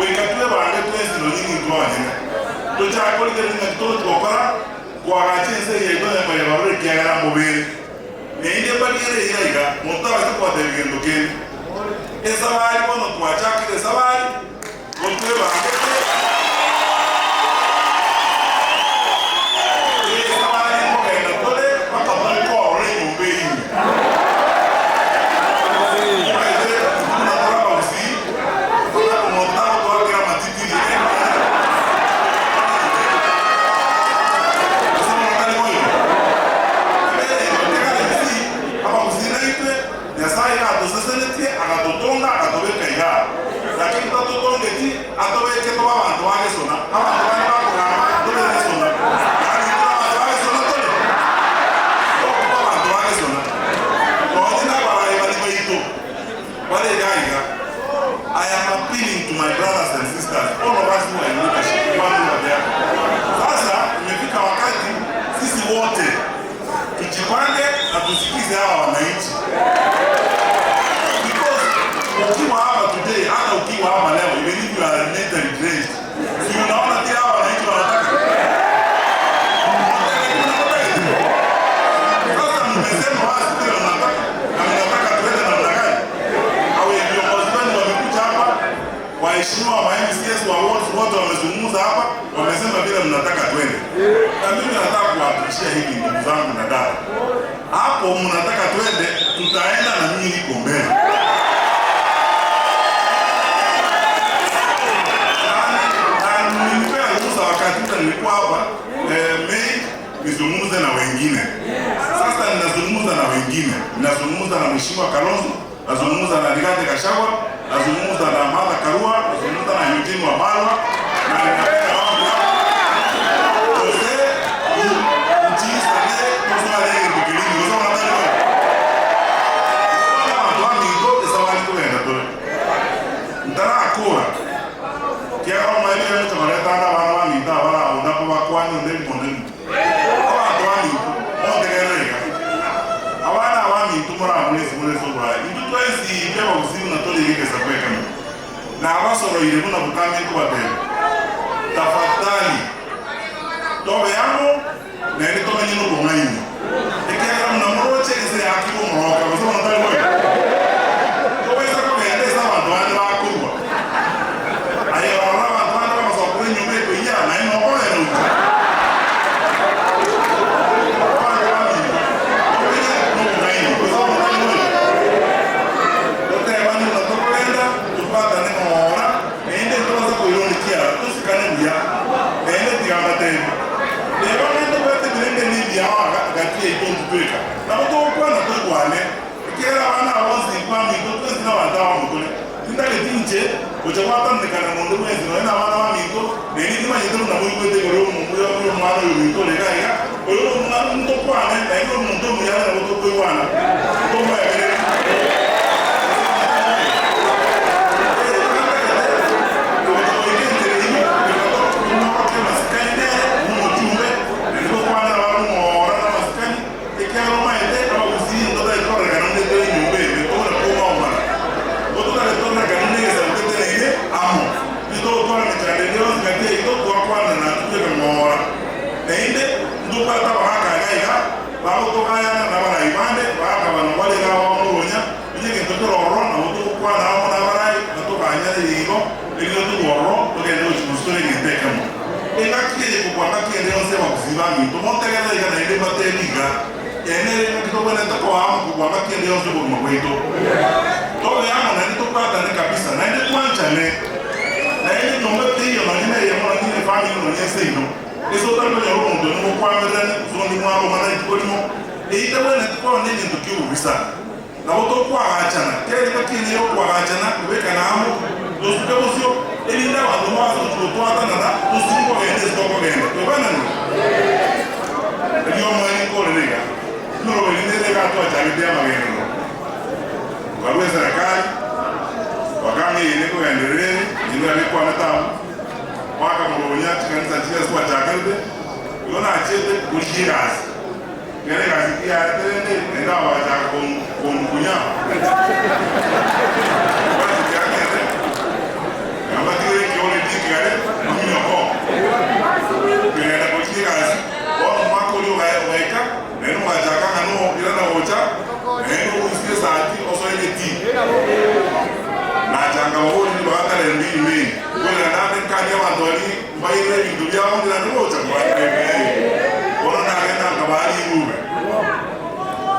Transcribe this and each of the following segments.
Goikatwe bange twesi nonye ntwanyene tuchakorire tutokora kwagacha ense yaito nyamayeba kiagera mubere neinde mbagire iraiga muntu abaze kwateba egento kende esabari bono twachakire esabari gotwe bange esabari kogenda tore mpaka tore korora enyomba eyime. I am appealing to my brothers and sisters, all of us who are in leadership, one way or the other. Sasa imefika wakati sisi wote tujipange na tusikize hawa wananchi. Because ukiwa hapa today, hata ukiwa hapa leo, even if you are mentally drained, si unaona kile hawa wananchi wanataka. Sasa mmesema wazi kile mnataka, na mnataka tuende namna gani? Au viongozi wenu wamekuja hapa, waheshimiwa wa MCS wa wards wote wamezungumza hapa, wamesema vile mnataka twende. Na mimi nataka kuwahakikishia hivi ndugu zangu na dada, hapo mnataka twende, tutaenda na mimi niko mbele. Na nilipea ruhusa wakati ule nilikuwa hapa Mei nizungumze na wengine. Sasa ninazungumza na wengine, ninazungumza na Mheshimiwa Kalonzo, nazungumza na Rigathi Gachagua, nazungumza na Martha Karua, nazungumza na Eugene Wamalwa na ninapea wangu hapa. Jose Mchisane toswale ndukilini gose wanataka abantu baminto esabari tugenda tore ntarakura kiaga omaene muchokoretana abana baminto abara ondako bakwani onde ebimondo ebimo abantu baminto montegererega abana baminto moramuresi muresi oburayi intwe twensi by'abagusimu natorigegesa kwekana na abasoroire buna butambi nkobatebe tafadhali tobe yamo naende tomenye nobong'aini ekiagera muna moroche ese yakire omoroka gose monotari boigo tobesa kogenda ase abanto bande bakorwa aye barora abanto bande bagosoka enyomba ekoiya naye nokogenda ocha abanto baminto tomenye nobong'aini gose monotari boigo totebani buna tokogenda tupatane ng'ora naende tobasa koironikia tosikane buya naende tigambatebi rero nende bwete birende n'ibyawa gati yaito ntutweka nabo togokwana toigwane ekera abana bonsi baminto twesi n'abantu abamotore tindageti inche gocha gwatandekana nonde bwensi nonya na abana baminto neri timanyete buna moigwete igoro oyo omwana oyo minto ore iga iga oyo omwana ntokwane naende omonto omuyare nabo tokoigwana tomoegereri. Remain kwera nande nkani abantu bari mbaire ebintu byabo ngira ndibocha kubaire bono nagenda nkabari irube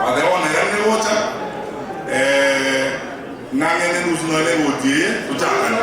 badeona yari nibocha nangene nusu none gotie tuchakana